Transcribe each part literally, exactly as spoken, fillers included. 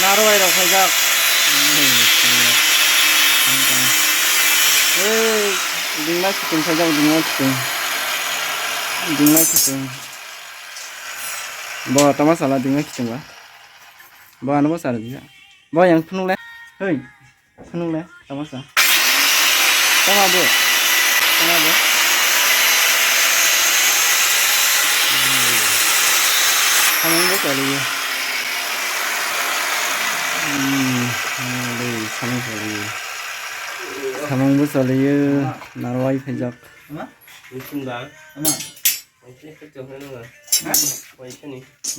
Aro ai rok khaijak. Ei, dingma kiting khaijak, dingma kiting. Dingma kiting. Bo tama sala dingma kiting ba. Bo ano bo sala dia. Bo yang phunuk le. Hei. Phunuk le, tama sa. Tama bo. Tama bo. Samung bo chaliyo. Hmm, dei, samung chaliyo. Samung bo chaliyo. Narwai khaijak. Ama? Ama?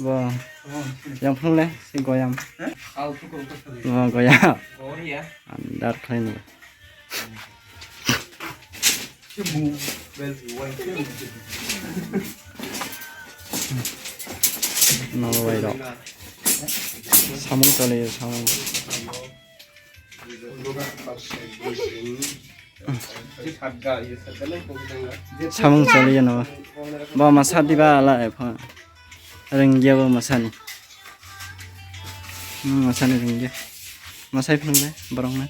Bo yang phunuk le, si goyam. Bo goyam. Andar khlai no. No, wai rok. Samung chaliyo, samung. Samung chaliya no. Bo masa diba ala epha. Rengya bo masani. Hmm, masani rengya. Masai phunuk le borok na.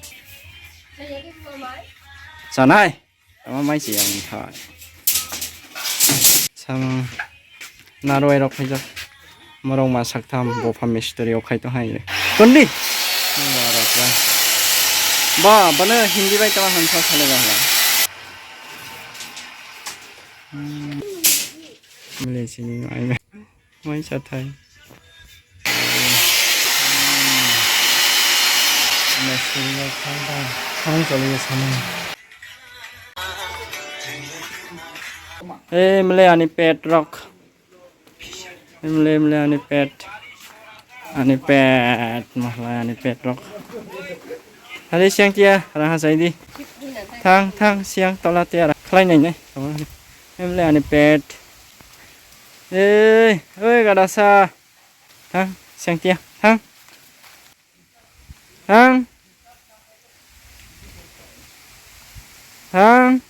Chanai. Tama mai se yang thai. Samung. Narwai rok khaijak. Morok ma saktham bopha mistri o khai to hai. Kondi? Ba, bana Hindi bai tama hansa sale ba hala. Hmm. Mile sini mai mai. Mai sa thai. Mistri o khai ta. Samung chaliya samung. Eh, mile ani pet rok. Emle, emle, ani pet. Ani pet. Mahalai ani pet rok. Hari siang tia, raha sai di. Thang, thang, siang tola tia, ra-, khlai nai nai. Emle, ani pet. Ei, oi, gadasa. Thang, siang tia, thang. Thang. Thang.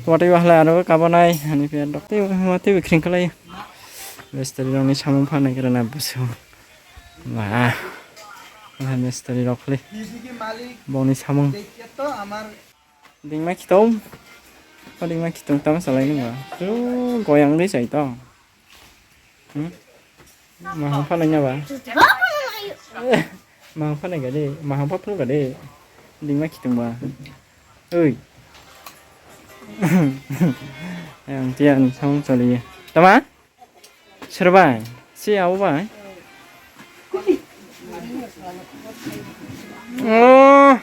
Watwi wahalai aro kabonai, ani pet rok tei watwi bwkhring khlai. Mistri rokni samung phanai khe rwna busu. Ba. Wah, mistri rok khlai. Bongni samung. Dingma khitong. O dingma khitong tamo salai nung ba. Su goyang de sai to. Hmm? Mahang phanai na ba? Mahang phanai ga de, mahang pha phunu ga de. Dingma khitong ba. Oi. Yang tian samung chaliye. Tama? Serbai. Si au bai. Oh.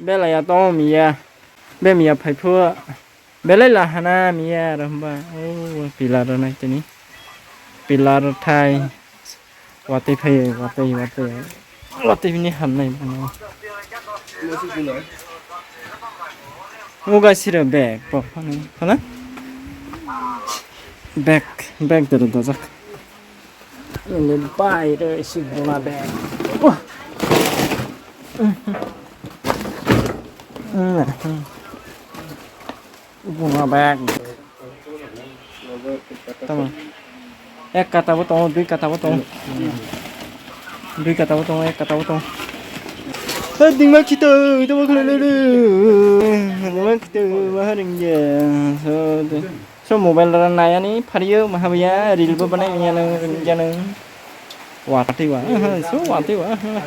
Belai ya tong miya. Be miya phai phu. Belai la hana miya ro hwnba. Oh, pillar ro nai tini. Pillar thai. Watwi phai, watwi, watwi. Watwi bini hamnai bana. Uga siro bag pok phano. Phano? Bag, bag doro dojak. Ini bai re si buna bag. Wah. Buna bag. Tama. Ek kata bo tongo, dui kata bo tongo. Dui kata bo tongo, ek kata bo tongo. Eh, dingma khito, ito bo khulai lulu. Dingma khito, maharing je. So, de. So mobile ra nayani phariyo mahabiya reel bo banai ya nang ringya nang. Watwi wa, aha, so watwi wa, aha.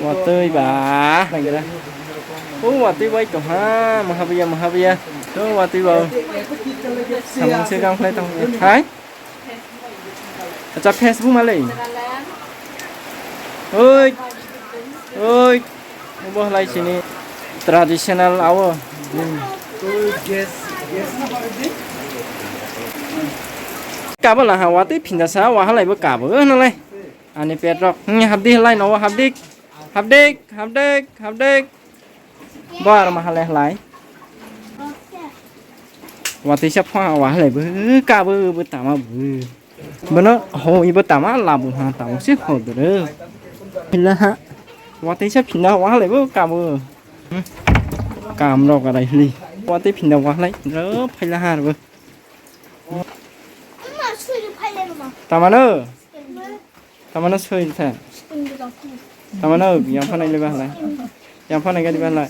Watwi ba. O watwi bai to ha, mahabiya, mahabiya. So watwi wa. Samung se gang khlai tong. Hai? Acha Facebook malai. Oi. Oi. Bo halai sini traditional awo. Kabo la ha watwi phinda sa wa halai bo kabo nalai. Ani pet rok. Hmm, habdi halai no habdi. Habdi, habdi, habdi. Bo ar ma halai halai. Watwi sa pha wa halai bo kabo bo tama bo. Bono ho ibo tama labu ha tamo se ho doro. Hila ha. Watwi sa phina wa halai bo kabo. Kam rok arai hli. Watwi phinda wahlai. Ro phaila ha rw. Tamano. Tamano soi tha. Tamano yang phana ile bahlai. Yang phana gadi bahlai.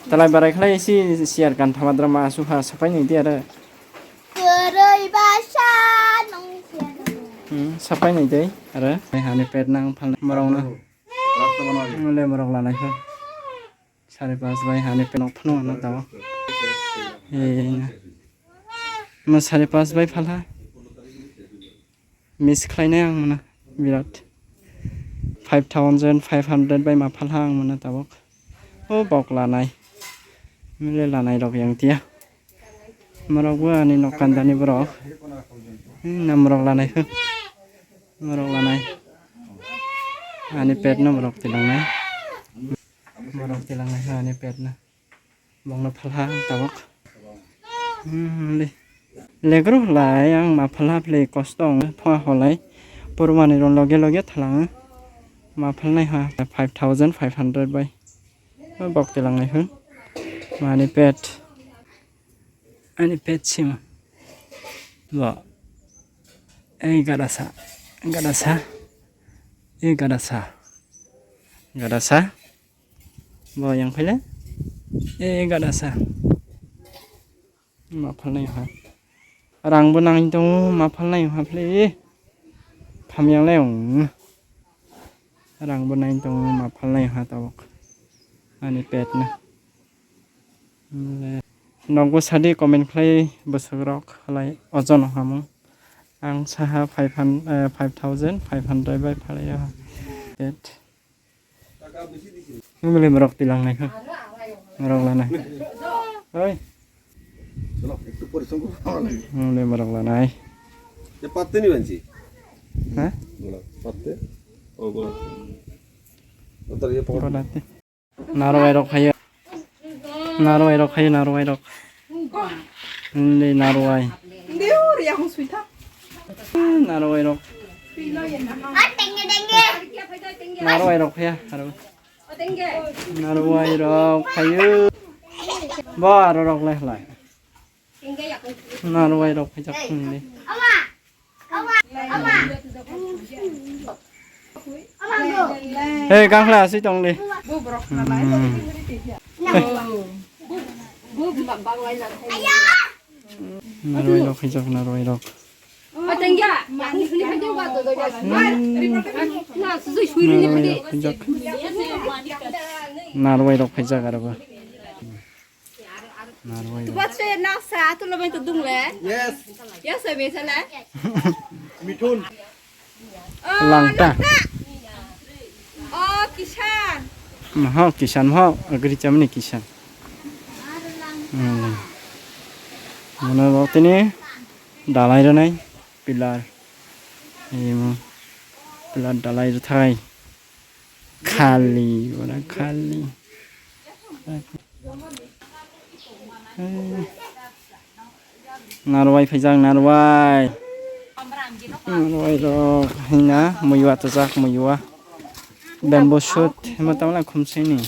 Talai barai khlai si siar kan thamadra ma su ha sapai ni dia re. Kwrwi basa nung siya nung. Hmm, sapai ni dei are. Hai hani pet nang phal morong na. Mole morok lanai kho. Sare pas bai hani pet nang phano na tao. Eh, na. Ma sare pas bai phalha. Miss khlainai ang mano birat. Five thousand five hundred bai ma phalha ang mano tabok. O bok lanai. Mile lanai rok yang tia. Morok bo ani nok kandani borok. Hmm, na morok lanai kho. Morok lanai. Ani pet no morok tilangnai. Morok tilangnai kho ani pet no. Bongno phalha ang tabok. Hmm, le. Legro lai ang ma phalha phle kosto ang pha holai. Purmani ron loge loge thalang. Ma phalnai ha five thousand five hundred bai. Bok tilangnai hwn. Mani pet. Ani pet sima. Wa. Ei gadasa. Gadasa. Ei gadasa. Gadasa. Bo yang phaile. Eh, gada sa. Ma phalnai ha. Rang bo nang tongo, ma phalnai ha phle. Pham yang le ong. Rang bo nang tongo, ma phalnai ha tabok. Ani pet na. Le. Nokbo sadi comment khlai bwswk rok halai ojon hamung. Ang saha five hundred, eh, five thousand five hundred bai phalai ha. Pet. Mili morok tilang nai kho. Morok lanai. Oi. Chalo, ekটু পরিশ্রম করো, ভালো লাগে। Mili morok lanai. ये पत्ते नहीं बनছি। Ha? बोला, पत्ते? ओ, बोला। उधर ये पकड़। Bolate. Narwai rok hayo. Narwai rok hayo, narwai rok. Hindi narwai. Hindi, ori, ako suita. Narwai rok. Narwai rok hayo, aro. Narwai rok hayo. Bo aro rok lai halai. Narwai rok phaijak hindi. Hey, kangkla asui tong di. Hmm. Narwai rok phaijak, narwai rok. Hmm. Narwai rok phaijak. Narwai rok phaijak aro bo. Narwai. Tu bat se nak sa tu lo main tu dung le. Yes. Yes, sa be sa le. Mithun. Oh, langta. Langta. Oh, Kisan. Maha Kisan, maha agri chamni Kisan. Hmm. Mana rotini dalai ranai pilar. Imo pilar dalai rathai. Khali, ora khali. Narwai phaijak, narwai. Narwai rok hina muiwa tujak, muiwa. Bamboo shoot hima tamla khumsini.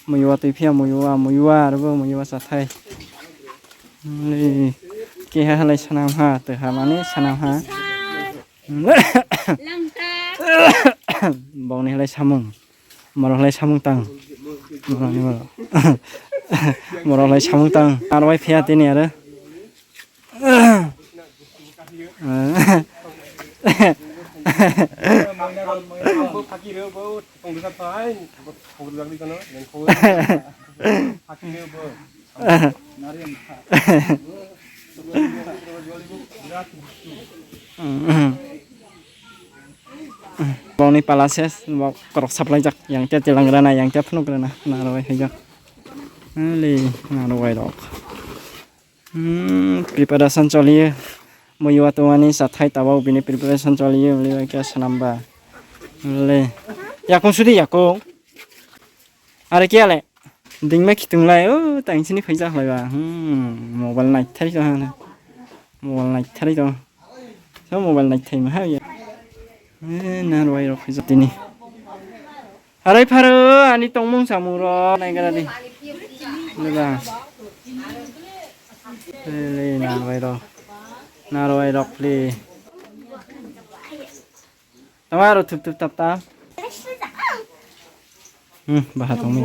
Muiwa twi phiya muiwa, muiwa arbo muiwa sathai. Keha halai sanam ha, twi hamani sanam ha. Bongni halai samung. Morok lai samung tang. Morok ni morok. Morok lai samung tang. Aro bai phiya tini aro. Bongni pala se bok korok saplaijak, yang tia tilang rana, yang tia phunuk rana, narwai haijak. Hali narwai rok. Hmm, preparation choliye. Muiwa tongmani sathai tabao bini preparation choliye, bini bai khe swnamba. Le. Yakung sudi yakung. Are kiya le? Dingma khitung lai, o, tang sini phaijak lai ba. Hmm, mobile naithai to hana. Mobile naithai to. So mobile naithai ma ha ya. Eh, narwai rok phaijak tini. Arai pharo ani tongmung samung rok nai gara di. Lega. Pli, narwai rok. Narwai rok pli. Tama aro thup thup tap tap. Hmm, baha tongmi.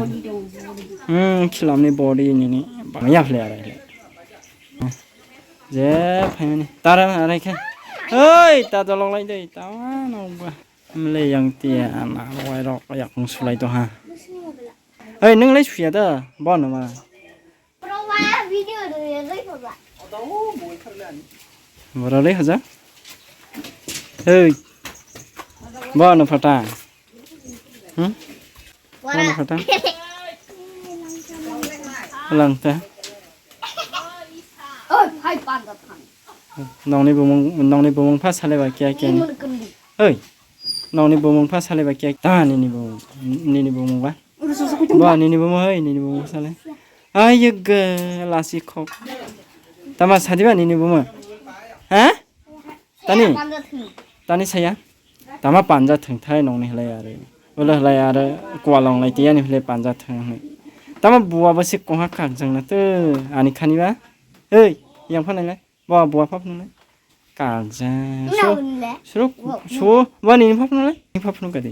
Hmm, khilamni body nini. Bangya phle arai le. Hmm. Je phaimani. Tara arai khe. Oi, ta dolok lai dei. Tama no ba. Mle yang tia ana wai rok yakung sulai to ha. Oi, nung lai suya da. Bono ma. Borok le haja. Hey. Bono phata. Hmm? Bono phata. Lang ta. Oi, hai panda thang. Nongni bumung, nongni bumung pha sale ba kya kya ni. Hey. Nongni bumung pha sale ba kya ta nini bumung, nini bumung ba. Ba nini bumung, hai nini bumung sale. Ai yega lasi khok. Tama sadi ba nini bumung. Ha? Tani? Tani saya? Tama panja thwng thai nongni hlai are. Ulo hlai are kwalong lai tiyani hlai panja thwng hlai. Tama buwa ba si koha kak jang na to ani khani ba. Ei, yang pha nai lai. Bo buwa phap nung nai. Kak jang. Ina So, unle. Suruk, Wo. So, bo ni phap nung nai. Ni phap nung ka di.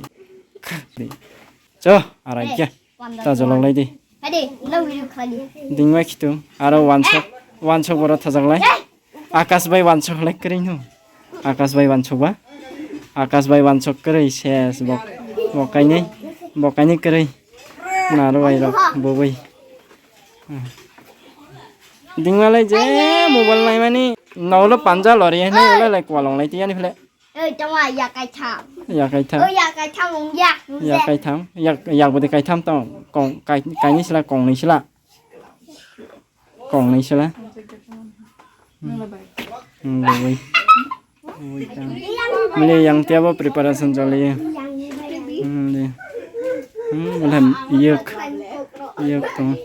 Kak di. Cho, arai kya. Ta jolong lai di. Hadi, no video khali. Dingma khitu. Aro wansok, wansok boro thajak lai. Akash bai wansok lai kwrwi no. Akash bai wansok ba. Akash bai wansok kwrwi ses bok. Bok kainai. Bok kainai kwrwi. Naro bai rok boboi. Dingma lai je mobile naimani. Nolo panja lori hwnwi ulo lai kwalong lai tiyani phle. Oi, tama ya kaitham. Ya kaitham. Oi, ya kaitham wng ya. Ya kaitham. Yak, yak bwdwi kaitham tong. Kong, kai, kaini sila, kong ni sila. Kong ni sila. Hmm. Hmm, bai. Oi, tang. Mili yang tiabo preparation jali. Hmm, de. Hmm, wala yek. Yek tong.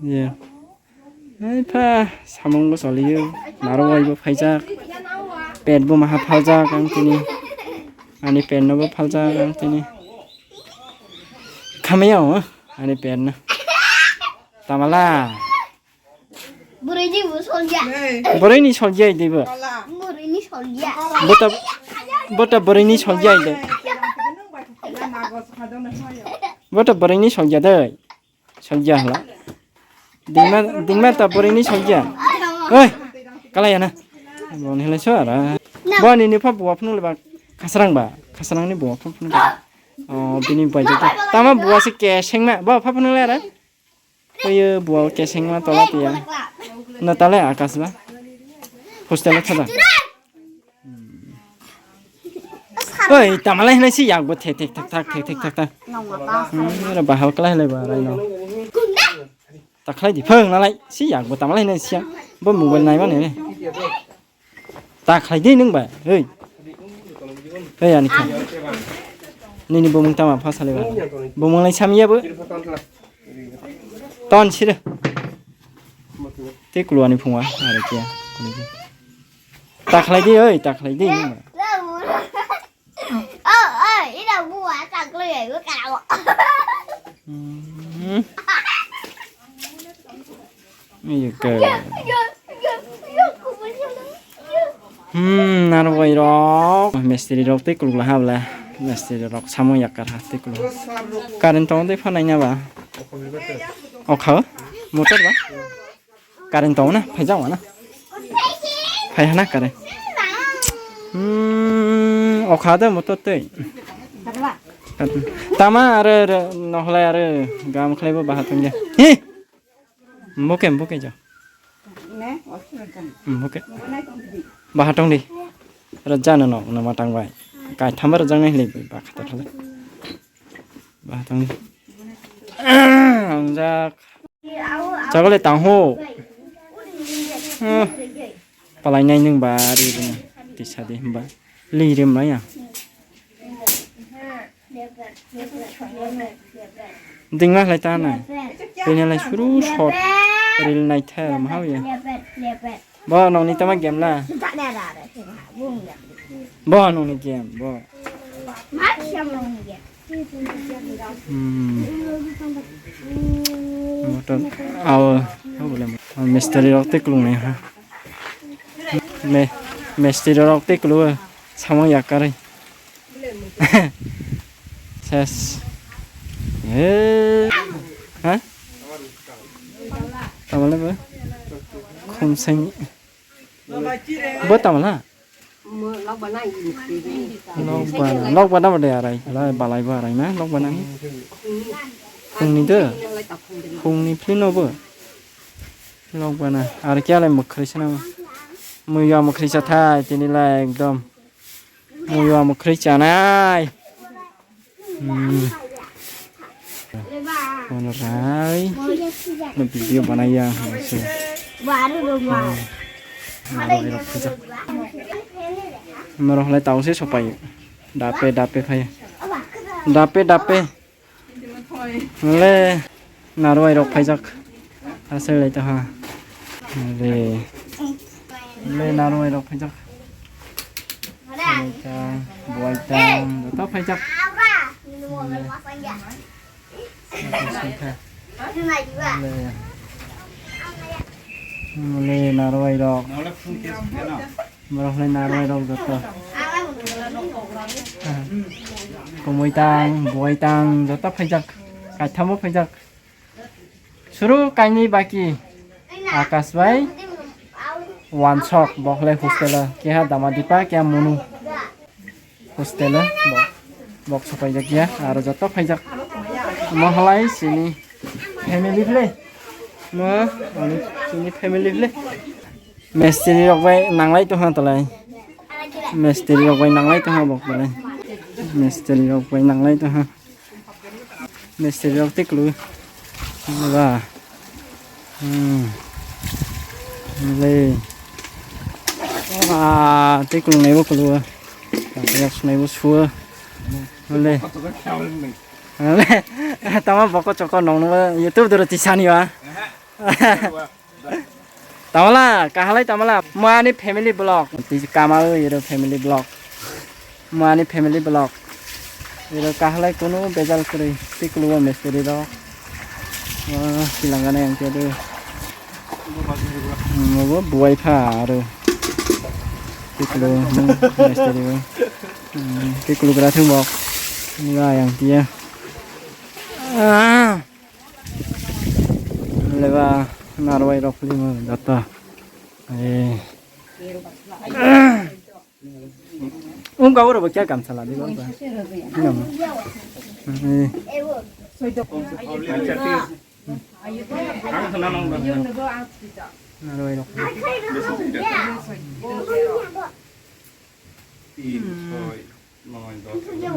Ye. Hai pha, samung bo choliyo, naro bai bo phaijak, pet bo maha phaljak ang tini, ani pet no bo phaljak ang tini. Khamaya o, ani pet no. Tamala. Bwrwi ni bo solja. Bwrwi ni solja de bo. Bwrwi ni solja. Bota, bota bwrwi ni solja de. Bota bwrwi ni solja de. Solja hla. Dingma, dingma ta bwrwi ni solja. Oi, kalaya na. Bo ni hla so ara. Bo ni ni pha buwa phunu le ba. Khasrang ba. Khasrang ni buwa pha phunu ba. Oh, bini bai jata. Tama buwa se keseng ma. Bo pha phunu le ara. Oyo buwa keseng ma tola tiya. Na tale Akash ba. Hostel thada. Oi, tamalai hinai si yak bo thek thek thak thak thek thek thak thak. Hmm, ero bahal kalai hinai ba rai no. Ta khlai di phang nalai si yak bo tamalai hinai si ya. Bo mobile nai mane. Ta khlai di nung ba. Oi. Oi ani kha. Nini bo mung tama pha sale ba. Bo mung lai sam ya bo. Ton sire. Tei kuluani phungwa, are kiya. Ta khlai di, oi, ta khlai di, nung ba. Oh, oh, ina buwa ta khlai ai, buka. Hmm. Iya, ke. Hmm, narwai rok. Mistri rok tei kuluk laha bla. Mistri rok samung yakar ha tei kuluk. Current tong tei phanai na ba. Okha, motor ba. Current tong na, phai jang na. Phai hana current. Hmm, okha de motor tei. Tama are, are, nohlai are, gam khlai bo baha tong ya. Hi! Mboke, mboke ja. Mboke. Baha tong di. Raja no no, no matang bai. Kai thamba raja ngai le ba khata thala. Baha tong di. Ang jak. Chakole tang ho. Palai nai nung ba ri ri. Tisa di himba. Li ri maya. Dingma khlai ta nai. Bini lai suru shot reel nai ther ma hao ya. Bo nongni tama game la. Bo nongni game bo. Hmm. Motor aw, aw bole. Mistiri rok tei kwlwng nai ha. Me-, mistiri rok tei kwlwng samung yakarwi. Ses. Eh. Ha? Tamale bo? Khumseng. Bo tamala? Nokba, nokba na bade arai. Ala balai bo arai na, nokba na. Phungni de. Phungni philino bo. Nokba na. Ar kya lai mwkhri sana. Muya mwkhri sa thai, tini lai ekdom. Muya mwkhri chanai. Hmm. Kono rai. No video banai ya. Hmm. Aro rok phajak. Norok lai tau se sopai. Dape dape phai. Dape dape. Le. Narwai rok phaijak. Asai lai taha. Le. Le narwai rok phaijak. Buaitang, buaitang, joto phaijak. Le. Le narwai rok. Borok le narwai rok joto. Kumui tang, buai tang, joto phaijak. Kaithamo phaijak. Suru kainwi baki. Akash bai wansok bokle hostel o. Keha dama dipa, keha munu. Hostel o bo. Bok sopaijak ya, aro joto phaijak. Mo halai sini family ble. Mo ani sini family ble. Mistiri rok bai nanglai tongha tolai. Mistiri rok bai nanglai tongha bok tolai. Mistiri rok bai nanglai tongha. Mistiri rok tei kwlwi. Ba. Hmm. Le. Ah, tei kwlwngnai bo kwlwi. Yak sunai bo suwa. Le. Le. Tama boko choko nongno YouTube doro tisani wa. Tamala, kahalai tamala. Mo ani family vlog. Twi kama o iro family vlog. Mo ani family vlog. Iro kahalai kunu bejal kwrwi. Tikluo mistiri rok. Ah, silangane ang kedo. Mo bo buai pha aro. Tikluo mistiri bo. Hmm, tikluo gra thung bok. Nga yang tia. Ah. Leba narwai rok lima data. Eh. Um, kau rok kya kam sala di bang ba? Ngam. Eh. Narwai rok.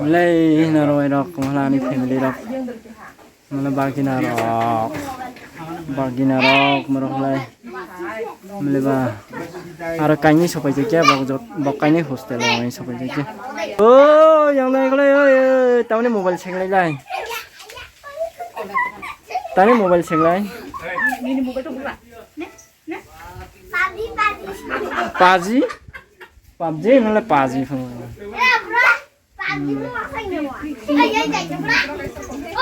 Lei narwai rok, kumhala ani family rok. Mala bagina rok. Bagina rok, morok lai. Male ba. Aro kaini sopai je kya bok jot, bok kaini hostel o sopai je kya. O, yang nai gole, oi, oi, tamni mobile seng lai lai. Tani mobile seng lai. Paji? Pabji nole paji phung.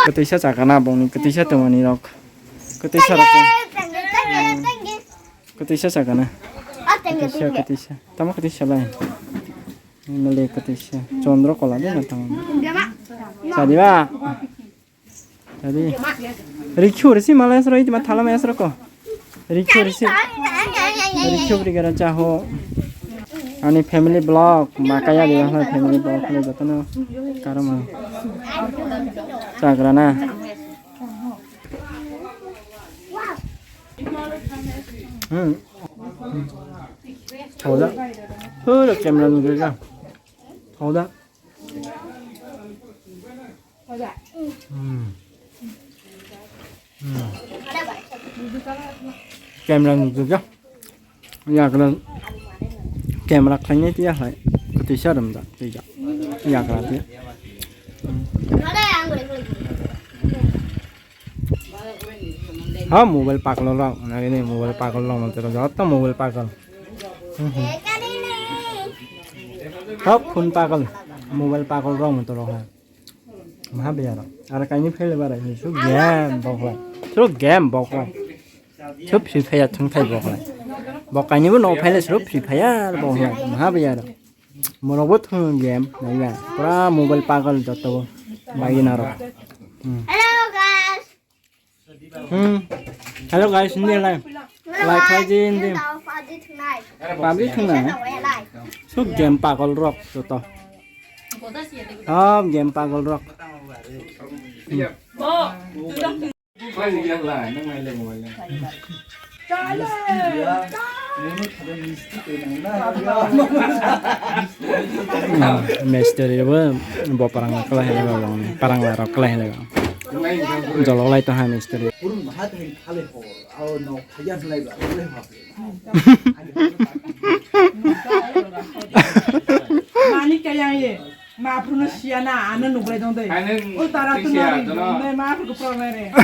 Kwtwisa chakana bongni kwtwisa tongmani rok. Kwtwisa rok. Kwtwisa chakana. Kwtwisa, kwtwisa. Tamo kwtwisa lai. Mole kwtwisa. Chondro kola de na tamo. Chadiba. Tadi. Rikhu risi mala esro itima thala ma esro ko. Rikhu risi. Rikhu rigara chaho. Ani family vlog makaya de ha family vlog le jotono karama. Chagrana. Hmm. Thoda. Hura camera nugriga. Thoda. Hmm. Hmm. Camera nugriga. Yagra camera khlainai tiya hai. Kwtwisa rwmjak twijak. Yagra tiya. Hmm. Ha mobile pakol rok, nagini mobile pakol rok mantero joto mobile pakol. Hmm, hmm. Ha phone pakol, mobile pakol rok mantero ha. Maha biya rok. Ara kaini phele bara ni su game bokla. Su game bokla. Sob Free Fire thung thai bo khlai. Bo kaini bo no phai le sob Free Fire bo khlai. Maha bo yaro. Morok bo thung game naiya. Pura mobile pagal joto bo. Bai na ro. Hmm. Hello guys. Hmm. Hello guys, hindi lai. Like khlai di hindi. Pabli thung na. Sob game pagal rok joto. Sob game pagal rok. Hmm. Mistiri bo bo parang la kelai hai ba, parang la rok kelai hai ba. Jolok lai tong ha mistiri. Mani kaya ye. Ma phuru no siya na, ano nubai dong dei. Ani o tara tu siya, nari, jono. Nai ma phuru ko pro nai re.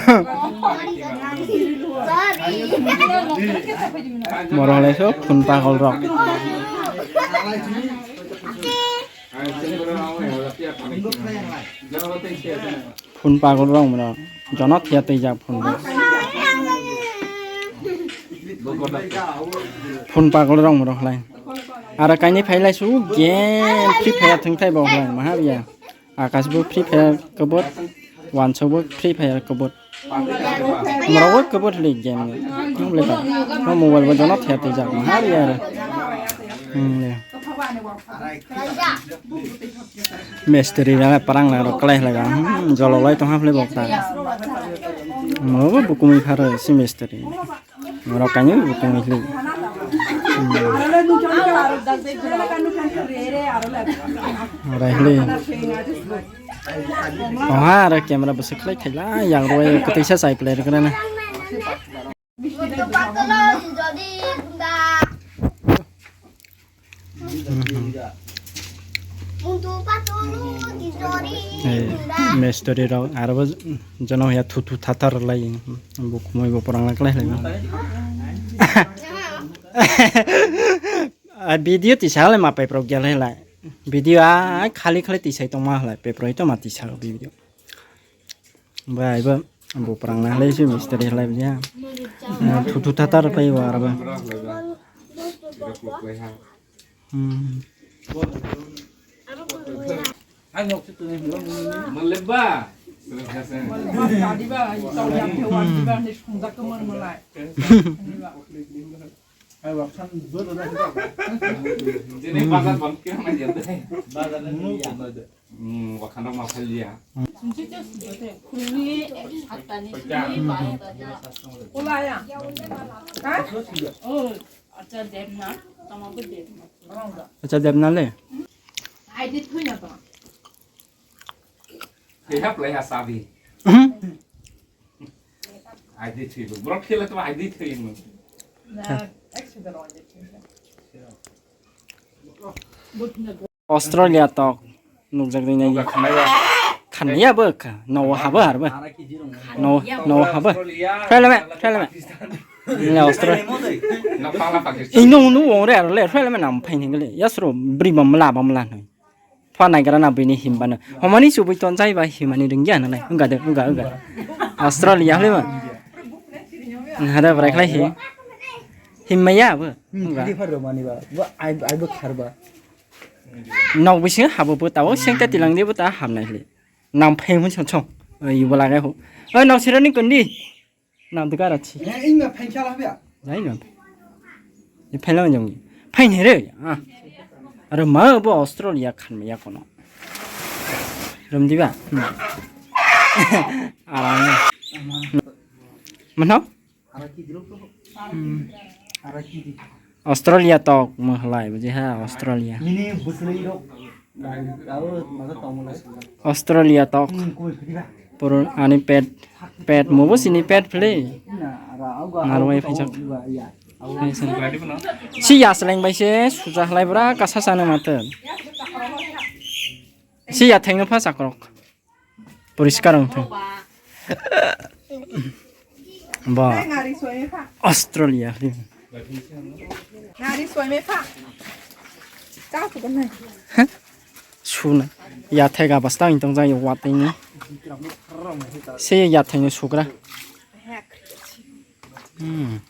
Moro le so phun pagol rok. Phun pagol rok mano. Jono thia tei jak phun bo. Phun pagol rok moro khlai. Aro kaini phai lai su game Free Fire thung thai bo khlai maha biya. Akash bo Free Fire kobot, Wansok bo Free Fire kobot. Moro bo kobot hli game ni. Nung le ba. Mo mobile bo jono thia tei jak maha biya aro. Hmm, le. Mistiri rok parang lai rok kelai lai ba. Hmm, jolok lai tong ha phle bok ta. Mo bo bukumui pharo si mistiri. Rok kani bukumui hli. Hmm. Rai hli. Oha aro camera bwswk khlai khaila yang roi kwtwi sa chai play rwkre na. Misti dai bwskango nwngnai. Untu patulu dijori. Eh, mistori rok aro bo jono ya thu thu tha tha rwlai. Bo khumui bo porang lai klai lai. A video tisa lai ma paipro gel lai. Video a khali khali tisai tongma lai paipro to ma tisa video. Bai ba bo prang na halai se mistri halai ya. Thu thu tha tha rwpai ba arba. Hmm. Hmm, wakhanda ma phalia. Acha debna le. Khe hap lai ha sabi. Aidi thwi bo. Borok khela to aidi thwi mo. Australia tok nukjak rinai. Khanaya bo kha. No haba harba. No, no haba. Try lama, try lama. Australia. Ino nu ongre arle try lama nam phaini gale. Yasro bri bamla bamla noi. Phua naigra na bini himbano. Homani chubui tonjai ba himani ringya nalai. Wngkha de, wngkha, wngkha. Australia hwlai ma. Hada bwrai khlai hi. Himmaya bo. Wngkha. Kadi phar romani ba. Bo ai, ai bo khar ba. Nok bising habo bo tao sengta tilang de bo ta hamnai hli. Nam phai mun chong chong. Oi bo lagai ho. Oi nok sirani kondi. Nam de kara chi. Eh, inga phain khala bia. Jai no. Ni phain lang jong. Phain here. Ah. Aro ma bo Australia khan ya kono. Rom diba. Hmm. Aram. Mano? Hmm. Australia tok mahalai buji ha Australia. Nini bwswlwi rok. Australia tok. Puro ani pet, pet mubo sini pet phle. Narwai phaijak. Si yasleng bai se suja halai bura kasa sana mate. Si yathengno pha chakrok. Poriskar wngthung. Ba. Australia. Ngari soime pha. Cha phukan nai. Suna. Yathai ga basta wng tong jang watini. Se yathai ni sugra. Hmm.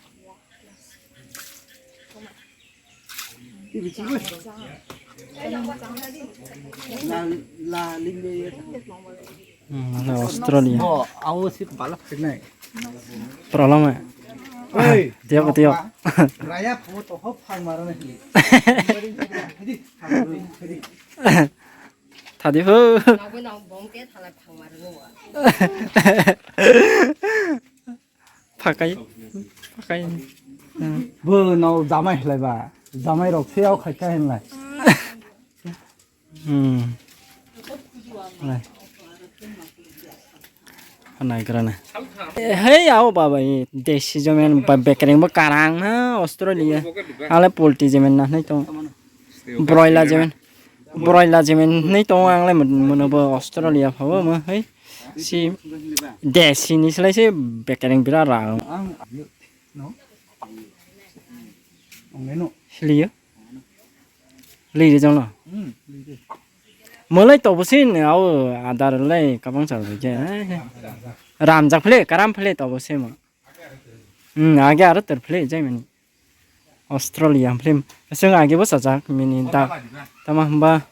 Hmm, Australia. Bo, awo si bala phirnai. Problem eh. Hey, tiok, tiok. Raya pho to hop phang maro na hili. Hidi, hidi. Thadi pho. Nangwi nang bong te thalai phang maro no. Phakai, phakai. Hmm. Bo no jamai hlai ba. Jamai rok se au khai khai hlai. Hmm. Lai. Hanai grana. Hei, ao baba, e desi jomen ba bekereng bo karang na Australia. Ale polti jomen na nai to. Broiler jemen, broiler jemen hinwi tongo ang le mono bo Australia phabo mo hai si desi ni slai se bekereng bira ra. Hiliyo. Liri jongno. Molai tobo sin au adar lai kabang chal je. Ram jak phile karam phile tobo se mo. Hmm, age aro ter phile jai mani. Australia film. Aswng age bo sajak mini da. Tama hwnba.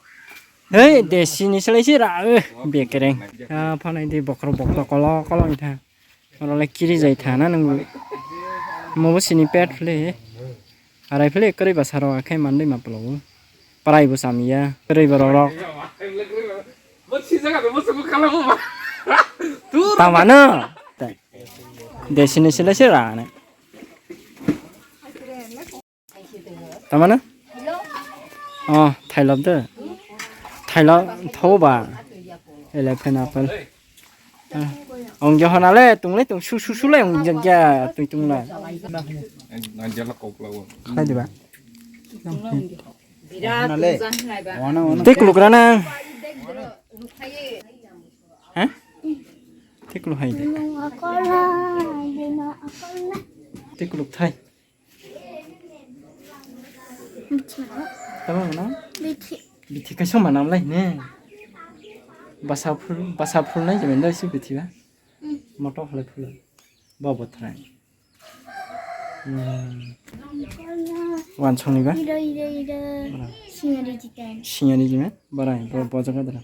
Hei, desi ni slai se ra, eh, bekereng. Ya, phanai di bokhorok bokto kolo kolo itha. Oro le kiri jai tha na nung. Mobo sini pet phile. Arai phile kwrwi ba saro akhai mandai ma plo. Parai bo samya. Kwrwi ba rorok. Tamano. Desi ni slai se ra ne. Tamano? Oh, thailok de. Thailok thoba. Elephant apple. Ah, ong jo hona le, tung le, tung su su su le, ong jo ja, tui tung la. Khlai diba? Hona le. Wana, wana. Tik luk rana. Ha? Tik luk hai de. Tik luk thai. Tamo na? Bithi. Bithi kaisa manam lai ne. Basa phul, basa phul nai jemendo isi bithi ba. Moto khlai phul. Bo bothrai. Hmm. Wan songni ba? Iro, iro, iro. Bara. Singari jiten. Singari jime? Bara, bo, bo jaga dara.